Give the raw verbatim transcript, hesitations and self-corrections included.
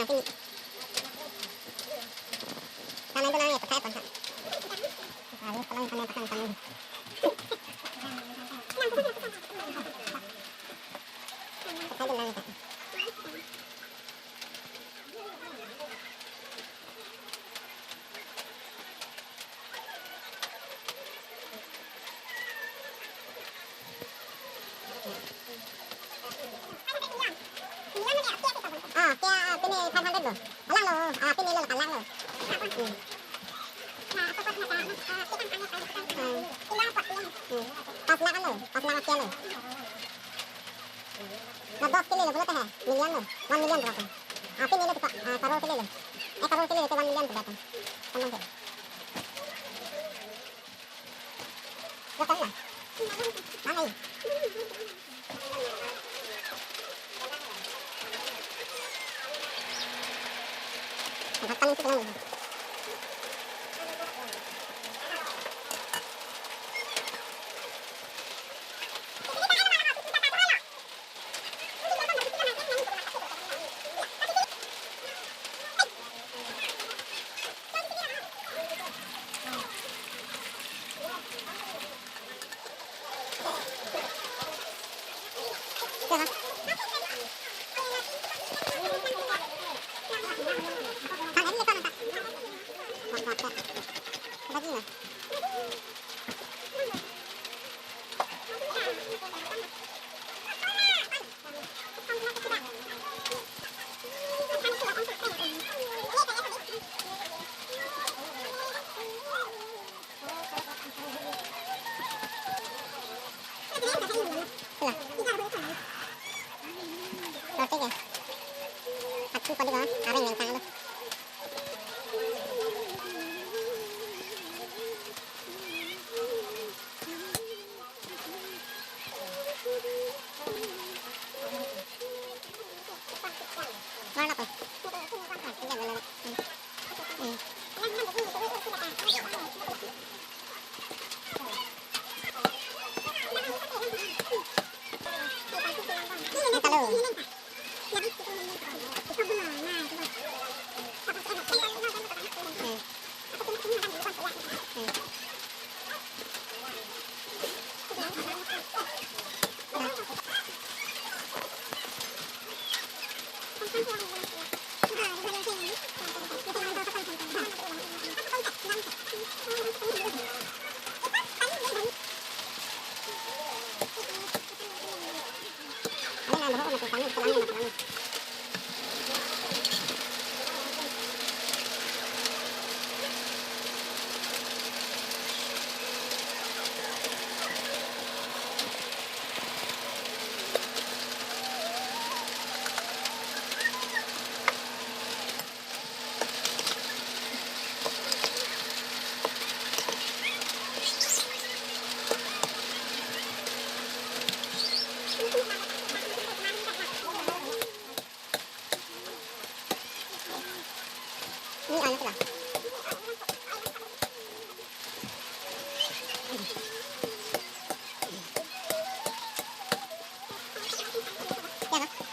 Tangan itu namanya pakai apa? Ayo, palang, palang, palang, palang. Pakai dulu, pakai. Ah, kya, ah, pini five hundred lo. Alang lo, ah, pini lo, alang lo. Hmm. Hmm. Pas lakh lo, pas lakh kya lo. Na dos ke le lo, bola ta hai, million lo, one million berapa? Ah, pini lo, ah, crore ke le lo. Eh, crore ke le lo, one million berapa? Tamang hai. Lo kan na? Mana ye? Angkat tangan sekarang. Ini anak lah. Ya, nah.